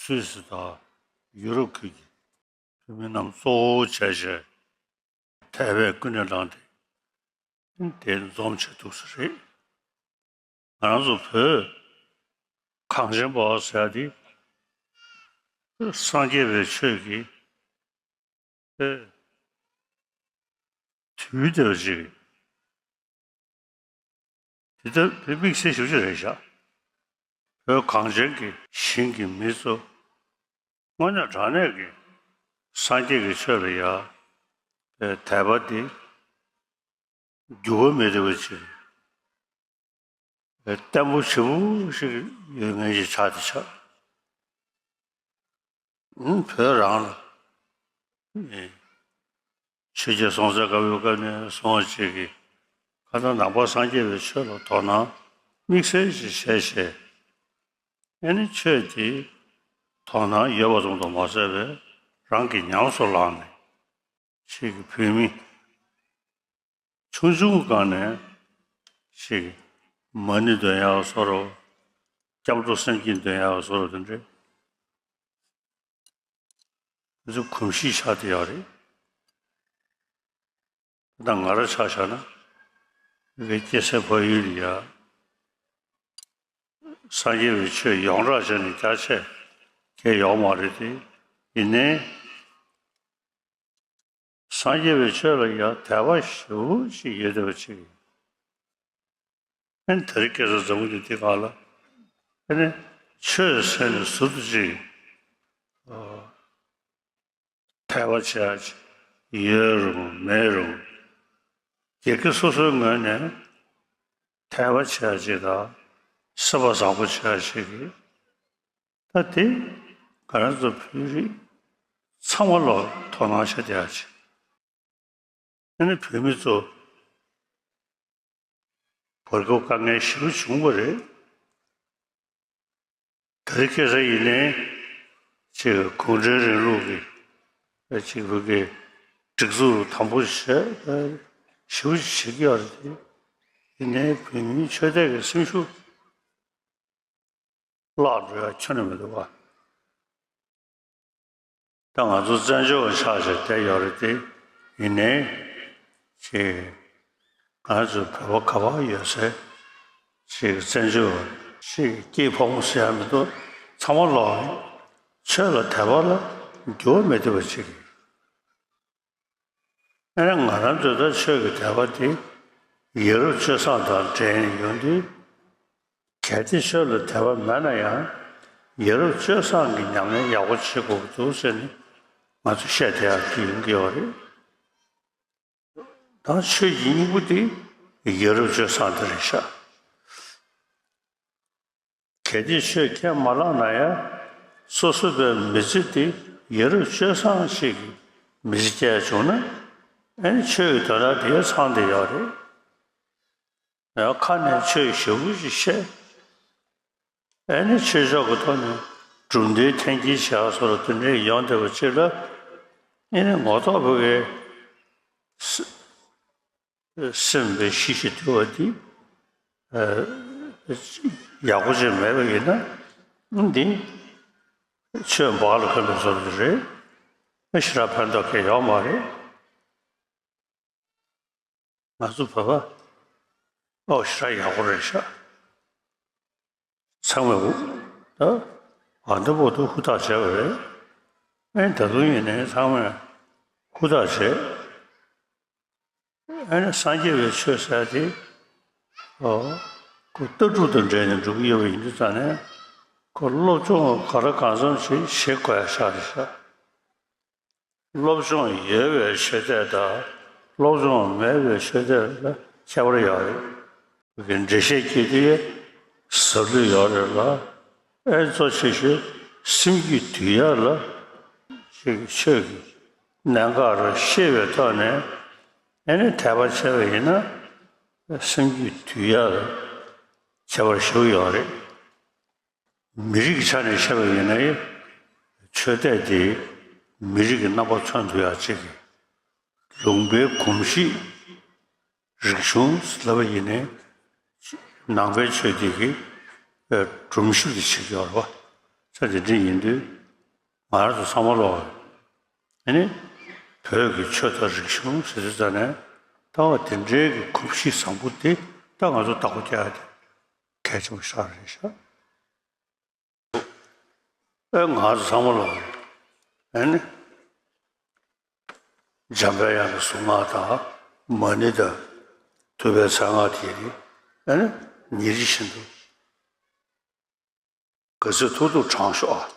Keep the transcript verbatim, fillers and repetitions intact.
སུད་སི་དང་ཡུ་རོབ་ཁུལ་གྱི་བོད་མི་རྣམས་གཙོ་བོ་བྱས་བྱས་དད་པས་ཀུན་ནས་བསླངས་ཏེ་དེ་འཛོམས་བྱས་འདུག་ས་རེད། ང་རང་ཚོ་བོད་གངས་ཅན་པ་ཟེར་ཡ་དེ་སངས་རྒྱས་པའི་ཆོས་ཀྱི་ཨེ། དུས་དེ་བ་ཅིག་དེ་ལྟར་དེ་དམིགས་བསལ་ཞིག་ཅིག་རེད་ཤག་བོད་གངས་ཅན་གྱི་ཞིང་གི་མི་ཚོ་དངོས་གནས་དྲང་གནས་ཀྱི་སངས་རྒྱས་ཀྱི་ཆོས་ལ་ཡ་དད་པ་དེ་འགྱུར་བ་མེད་བསྡད་པ་ཅིག་བརྟན་པོ་ཞེ་པོ་ཞིག་ཡོད་མཁན་ཞིག་ཆགས་བསྡད་ཤག་ཨུམ། བོད་རང་ལ་ཨེ་ཆོས་རྒྱལ་སྲོང་བཙན་སྒམ་པོའི་སྐབས་ནས་བཟུང་བ་ཅིག་གིས་ཁ་སང་ནང་པ་སངས་རྒྱས་པའི་ཆོས་ལ་དོ་སྣང་དམིགས་བསལ་ཞིག་བྱས་བྱས། ཨེ་ནི་ཆོས་དེ་དོ་སྣང་ཡོད་པ་ཙམ་དུ་མ་ཟད་པའི་རང་གིས་ཉམས་སུ་བླངས་ནས་ཅིག་གིས་བོད་མི་ཆུང་ཆུང་སྒང་ནས་ཅིག་མ་ཎི་འདོན་ཡག་བཟོ་འདྲ། སྐྱབས་འགྲོ་སེམས་བསྐྱེད་འདོན་ཡག་བཟོ་འདྲ་དེ་འདྲའི་དེ་ཚོ་གོམས་གཤིས་ཆགས་བསྡད་ཡོད་རེད། ད་ང་རང་ཆ་བཞག་ན་ངའི་སྐྱེས་སའི་ཕ་ཡུལ་ལ་ཡ་སངས་རྒྱས་པའི་ཆོས་ཡོངས་གྲགས་བྱས་ནས་རྒྱ་ཆེ་གང་ཡོད་མ་རེད་དེ། ཡིན་ནའི་སངས་རྒྱས་པའི་ཆོས་ལ་ཡང་དད་པ་ཞེ་པོ་ཅིག་ཡོད་བསྡད་པ་ཅིག་ཨ་ནི་དེ་རིང་ཁ་སང་འཛམ་བུ་གླིང་འདི་སྒང་ལ་ཨ་ནི་ཆོས་ཟེར་ནས་ཟུར་དུ་ཅིག་དད་པ་བྱེད་ཡག་ཅིག་ཡོད་རུང་མེད་རུང་། སྒེར་གྱི་སོ་སོའི་ངོས་ནས་དད་པ་བྱེད་ཡག་ཅིག་དང་སེམས་པ་བཟང་པོ་བྱེད་ཡག་ཅིག་གི་ད་དེ་ང་རང་ཚོ་བོད་རིགས་ཚང་མ་ལ་དོ་སྣང་བྱེད་བསྡད་ཡག་ཅིག་ཨ་ནི་བོད་མི་ཚོ་བར་སྐབས་དཀའ་ངལ་ཞེ་པོ་བྱུང་བ་རེད། དེ་རིང་ཁ་སང་ཡིན་ནའི་ཅིག་གུང་ཁྲན་རིང་ལུགས་ཀྱི་ཅིག་བོད་ཀྱི་སྒྲིག་འཛུགས་དམ་པོ་བྱས་ཞེ་པོ་ཅིག་བྱེད་ཀྱི་ཡོད་རེད་དེ། ཡིན་ནའི་བོད་མིའི་ཆོས་དད་ཀྱི་སེམས་ཤུགས་བརླག་འགྲོ་ཡ་ཁྱོན་ནས་མི་འདུག་ག་ད་ང་ཚོ་བཙན་བྱོལ་བ་ཆགས་བྱས་བསྡད་ཡོད་རེད་དེ། ཡིན་ནའི་ཅིག་ང་ཚོ་བོད་པ་ག་པར་ཡོད་སའི་ཅིག་བཙན་བྱོལ་བ་ཅིག་སྐྱེས་ཕོ་མོ་ཟེར་ཡ་མི་འདུག་ཚང་མ་ལོག་ཆོས་ལ་དད་པ་ལ་འགྱུར་བ་མེད་བསྡད་པ་ཅིག་ཨ་ནི་ང་རང་ཚོའི་ད་ཆོས་ཀྱི་དད་པ་དེ་ཡ་རབས་སྤྱོད་བཟང་དང་འབྲེལ་ནས་ཡོང་དུས། གལ་ཏེ་ཆོས་ལ་དད་པ་མེད་ན་ཡང་ཡ་རབས་སྤྱོད་བཟང་གི་ཉམས་ལེན་ཡག་པོ་བྱེད་དགོས་ཀྱི་འདུག་ཟེར་ནས་ང་ཚོ་བཤད་བསྡད་ཡག་གི་ཡོང་གི་ཡོད་རེད། ད་ཆོས་ཀྱི་སྙིང་པོ་དེ་ཡ་རབས་སྤྱོད་བཟང་དེ་རེད་ཤག་གལ་ཏེ་ཆོས་ཁས་མ་བླངས་ན་ཡང་སོ་སོ་པའི་མི་ཚེ་དེ་ཡ་རབས་སྤྱོད་བཟང་ཞིག་གི་མི་ཚེ་སྐྱེལ་བྱུང་ན་ཨ་ནི་ཆོས་ཀྱི་དོན་དག་དེ་ཚང་བསྡད་ཡོད་རེད། ཡང་ཁ་ནས་ཆོས་ཞེ་པོ་ཅིག་བཤད། ཨ་ནི་ཆོས་ཕྱོགས་ཀྱི་ཐོག་ནས་གྲུབ་འབྲས་འཐེན་འཁྱེར་བྱ་བ་སོགས་ལ་དེ་འདྲའི་ཡོང་བསྡད་པ་ཅིག་ལ་ཨ་ནི་ངོ་ཐོག་བོད་ཀྱི་སེམས་པའི་གཤིས་ཤིག་དུལ་བ་དེ་ཡག་པོ་ཅིག་མེད་པ་ཡིན་ན་འདི་ཆོས་འབག་ལ་འཁོན་པའི་བཟོ་འདྲ་རེད། ཨ་ཞེ་དྲག་ཕན་ཐོགས་གང་ཡོད་མ་རེད། ང་ཚོ་བོད་པ་ཨོ་ཞེ་དྲག་ཡག་པོ་རེད་ཤག་ཚང་མས་ད་ཨ་འདི་པོ་ཏུ་ཧུར་ཐག་བྱས་པ་རེད། ཨེ་ད་དུང་ཡིན་ནའི་ཚང་མས་ཧུར་ཐག་བྱས། ཨེ་ནི་སངས་རྒྱས་པའི་ཆོས་ཟེར་དེ་ཨོ་ཁོ་ལྟ་གྲུབ་དང་འབྲེལ་ནས་འགྲོ་གི་ཡོད་པ་ཡིན་དུས་ཙང་ནས་ཁོ་སློབ་སྦྱོང་ག་རེ་གང་འཚམ་ཞིག་བྱེད་དགོས་ཡ་ཤག་རེད་ཤག་སློབ་སྦྱོང་ཡོད་པའི་ཆོས་དད་དང་སློབ་སྦྱོང་མེད་པའི་ཆོས་དད་ལ་ཁྱད་པར་ཡོད་རེད། འགྲེལ་བཤད་བགྱིས་དུས་ཟབ་ལུགས་ཡོད་རེད་ལ། ཨེ་གཙོ་ཆེ་ཤོས་སེམས་རྒྱུད་དུལ་ཡག་ལ་ཅིག་ཆོས་ཀྱི་གནད་འགག་རུ་ཤེས་པའི་ཐོག་ནས་ཨེ་ནི་དད་པ་བྱས་པ་ཡིན་ན་སེམས་རྒྱུད་དུལ་ཡག་ལ་ཁྱད་པར་ཞེ་པོ་ཡོད་རེད། མི་རིགས་ཆ་ནས་བཤད་པ་ཡིན་ན་ཡང་ཆོས་དད་དེ་མི་རིགས་ཀྱི་རྣམ་པ་མཚོན་ཐུབ་ཡག་ཅིག་གི་ལུང་པའི་གོམས་གཤིས་ རིག་གཞུང་ལབ་པ་ཡིན་ནའི་ནང་པའི་ཆོས་འདི་གི་སྒྲོམ་གཞི་འདི་བྱེད་ཀྱི་ཡོད་རེད་བ། ས་དེ་འདྲ་ཡིན་དུས་ང་རང་ཚོ་ཚང་མ་ལོག་ཨ་ནི་བོད་ཀྱི་ཆོས་དང་རིག་གཞུང་ཟེར་དུས་ཙ་ནས་ལྟ་བ་དེ་འདྲའི་གི་གོམས་གཤིས་བཟང་པོ་དེ་ད་ང་ཚོ་བདག་པོ་རྒྱག་ཡ་དེ་གལ་ཆེན་པོ་ཞིག་རེད་ཤག་ཨེ་ང་ཚོ་ཚང་མ་ལ་ཨེ་ནི་འཇམ་པའི་དབྱངས་ཀྱི་གཟུངས་སྔགས་དང་མ་ཎི་དང་ཐུབ་པའི་གསང་སྔགས་དེ་ཨེ་ནི་ཉིན་རེ་བཞིན་དུ་ག་ཚོད་ཐུབ་ཐུབ་བགྲང་ཤོག་ཨ་